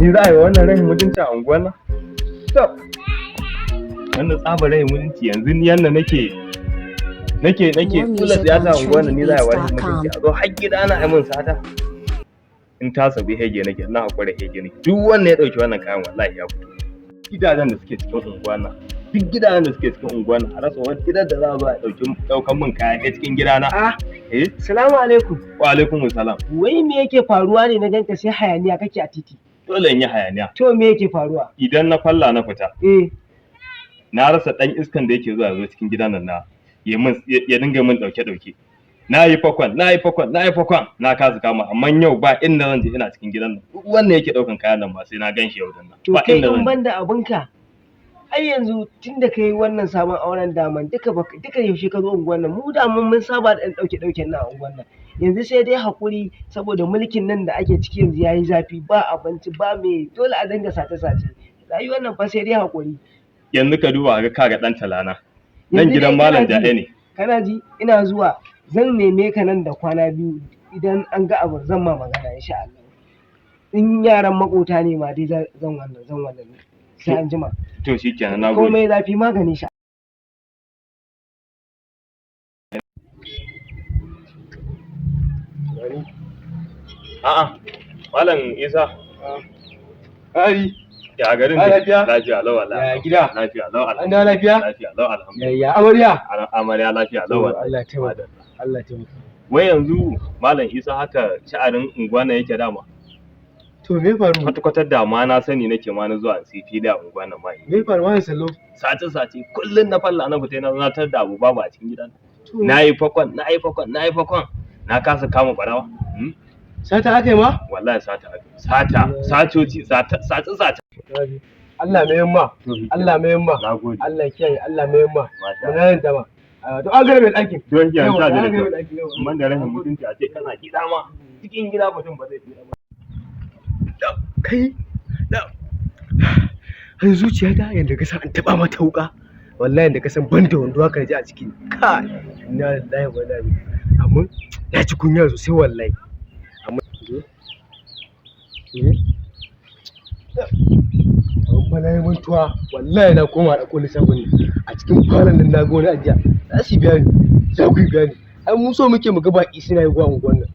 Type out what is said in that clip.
Ni za a yi wa wannan rahin mutunci a unguwar nan? Stop. Wannan tsabar rahin mutunci yanzu ni yanda nake More kula music siyasa on a unguwar nan, ni za a yi wa rahin trendybeats.com. mutunci a zo har gida na yi min sata. In ta sabi hege nake, na hakura hege nake. Duk wanda ya ɗauki wannan kayan, wallahi ya fito. Gidajen da suke cikin unguwar nan, duk gidajen da suke cikin unguwar nan, a rasa wani gidan da za a zo a ɗauki ɗaukan min kaya ne cikin gidana. Ah, Eh, salamu alaikum. Wa alaikum salam. Wai me yake faruwa ne na ganka sai hayaniya kake a titi? Dole in yi hayaniya. To, me yake faruwa? Idan na falla na fita, na rasa ɗan iskan da yake zuwa ya zo cikin gidan nan na ya min ya dinga min ɗauke ɗauke. Na yi fakon, na yi fakon, na yi fakon, na kasa kama, amma yau ba inda zan je, ina cikin gidan nan. Duk wanda yake ɗaukan kayan nan ba sai na gan shi yau dan nan. To, Ba kai inda in zan je. banda abinka. Ai yanzu tunda kai wannan sabon auren, daman duka duka yaushe ka zo unguwar nan, mu daman mun saba da ɗan ɗauke ɗauken nan a unguwar nan. Yanzu sai dai hakuri, saboda mulkin nan da ake ciki yanzu yayi zafi, ba abinci ba me, dole a dinga sace sace. Rayuwar nan fa sai dai hakuri. Yanzu ka duba ga kaga ɗan talana. Nan Yanzu gidan dai Malam kana ji? Ja'e ne. Kana ji, ina zuwa, zan neme ka nan da kwana 2, idan an ga abu zan ma magana insha Allah. In yaran makota ne ma dai zan wannan, sai an jima. To shikenan, na gode. Komai zafi maganin shi. A'a, Malam Isa. Ari, Ya garin Ba ne? lafiya? Lafiya lau wallahi. Ya gida? Lafiya lau. An dawo lafiya? Lafiya lau, alhamdulillah. Ya amarya? Amarya lafiya lau wallahi. Allah taimaka. Allah taimaka. Wai yanzu Malam Isa, haka sha'anin unguwa nan yake dama? To, me faru? Kwata-kwata da ma na sani nake ma na zuwa in sai fili a unguwa nan ma. Me faru, Malam Sallo? Sace-sace kullum, na falla na fita na tar da abu babu a cikin gidan. To, Na yi fakon, na yi fakon, na yi fakon. Na kasa kama barawa. Hmm? Sata aka yi ma? Wallahi sata aka yi. Sata, satoci, sata, sace sace. Allah mai yamma. Allah mai yamma. Na gode. Allah kiyaye, Allah mai yamma. Masha Muna yin dama. Ah, to an gare mai ɗakin. Don kiyan Yawa, sa da an gare kyau. mai ɗakin, yawa. Amma da rashin mutunci a ce kana gida ma, cikin gida mutum ba zai tsira ba. Kai, har zuciyata yanda ka san an taɓa mata wuƙa. Wallahi yanda ka san ban da wando haka na ji a ciki. Kai, inna lillahi wa inna ilaihi. Amma na ji kunya sosai wallahi. Amma eh abin fa na yi mantuwa wallahi, na koma ɗauko lissafin nan. A cikin falon nan na ga wani ajiya. Za su biya ni, za ku biya ni. Ai mu so muke mu ga baƙi suna yi zuwa unguwan nan.